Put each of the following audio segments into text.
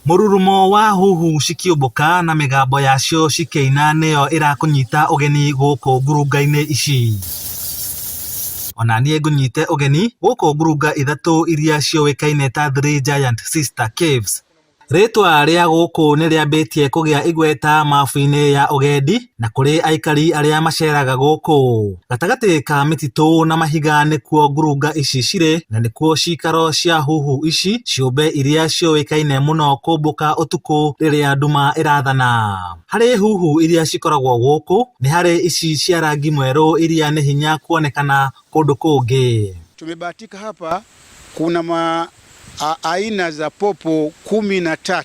Mũrurumo wa huhu cikĩũmbũka na mĩgambo yacio cikĩina nĩyo ĩrakũnyita ũgeni gũkũ ngurunga-inĩ ici. Ona niĩ ngũnyite ũgeni gũkũ ngurunga ithatũ iria ciũĩkaine ta Three Giant Sister Caves. Rĩtwa rĩa gũkũ nĩ rĩambĩtie kũgĩa igweta mabu-inĩ ya ũgendi na kũrĩ aikari arĩa maceraga gũkũ. Gatagatĩ ka mĩtitũ na mahiga nĩkuo ngurunga ici cirĩ na nĩkuo cikaro cia huhu ici ciũmbe iria ciũĩkaine mũno kũmbũka ũtukũ rĩrĩa nduma ĩrathana. Harĩ huhu iria cikoragwo gũkũ nĩ harĩ ici cia rangi mwerũ iria nĩ hinya kuonekana kũndũ kũngĩ. Tumebahatika hapa kuna aina za popo 13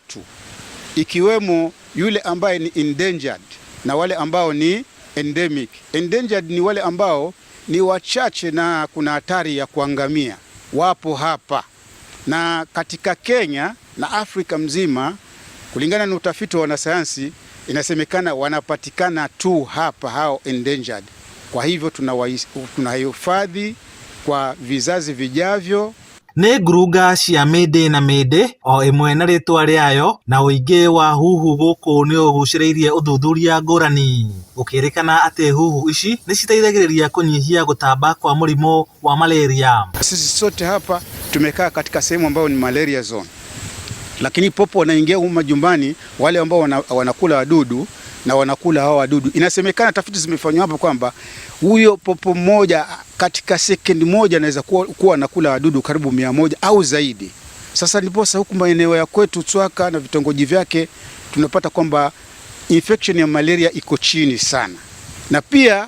ikiwemo yule ambaye ni endangered na wale ambao ni endemic. Endangered ni wale ambao ni wachache na kuna hatari ya kuangamia, wapo hapa. Na katika Kenya na Afrika mzima, kulingana na utafiti wa wanasayansi, inasemekana wanapatikana tu hapa hao endangered. Kwa hivyo tunahifadhi kwa vizazi vijavyo. Nĩ ngurunga cia mĩndĩ na mĩndĩ o ĩmwe na rĩtwa rĩayo na ũingĩ wa huhu gũkũ nĩ ũgucĩrĩirie ũthuthuria ngũrani. Gũkĩrĩkana atĩ huhu ici nĩ citeithagĩrĩria kũnyihia gũtamba kwa mũrimũ wa malaria. Sisi sote hapa tumekaa katika sehemu ambayo ni malaria zone, lakini popo wanaingia humu majumbani, wale ambao wanakula wadudu na wanakula hao wadudu. Inasemekana tafiti zimefanywa hapo kwamba huyo popo mmoja katika sekendi moja anaweza kuwa anakula wadudu karibu 100 au zaidi. Sasa ndiposa huku maeneo ya kwetu Tswaka na vitongoji vyake tunapata kwamba infection ya malaria iko chini sana, na pia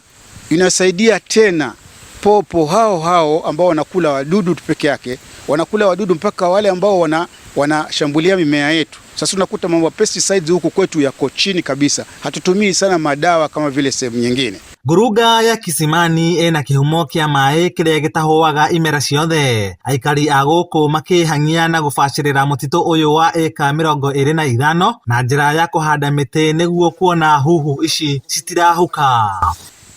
inasaidia tena popo hao hao ambao wanakula wadudu peke yake, wanakula wadudu mpaka wale ambao wanashambulia mimea yetu. Sasa unakuta mambo ya pesticides huku kwetu yako chini kabisa, hatutumii sana madawa kama vile sehemu nyingine. Ngurunga ya Kisimani ĩna kĩhumo kĩa maĩ kĩrĩa gĩtahũaga imera ciothe. Aikari a gũkũ makĩhang'ia na gũbacĩrĩra mũtitũ ũyũ wa ĩka 25 na njĩra ya kũhanda mĩtĩ nĩguo kuona huhu ici citirahuka.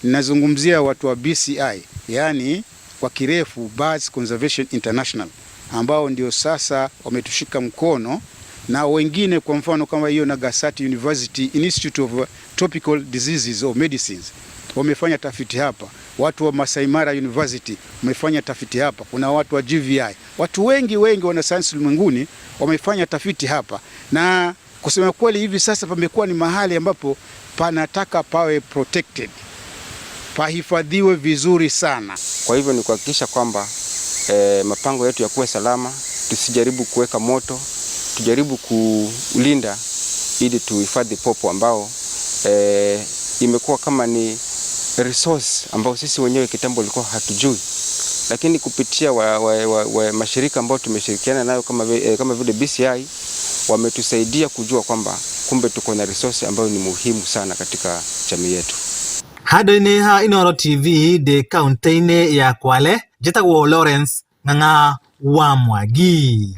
Ninazungumzia watu wa BCI, yani kwa kirefu Birds Conservation International, ambao ndio sasa wametushika mkono na wengine, kwa mfano kama hiyo Nagasaki University Institute of Tropical Diseases or Medicines wamefanya tafiti hapa, watu wa Masai Mara University wamefanya tafiti hapa, kuna watu wa GVI, watu wengi wengi wanasayansi ulimwenguni wamefanya tafiti hapa, na kusema kweli hivi sasa pamekuwa ni mahali ambapo panataka pawe protected, pahifadhiwe vizuri sana. Kwa hivyo ni kuhakikisha kwamba mapango yetu yakuwe salama, tusijaribu kuweka moto, tujaribu kulinda ili tuhifadhi popo ambao imekuwa kama ni resource ambao sisi wenyewe kitambo ilikuwa hatujui, lakini kupitia wa mashirika ambao tumeshirikiana nayo kama vile BCI wametusaidia kujua kwamba kumbe tuko na resource ambayo ni muhimu sana katika jamii yetu. Handũ-inĩ ha Inooro TV ndĩ kaunti-inĩ ya Kwale, njĩtagwo Lawrence Ng'ang'a wa Mwangi.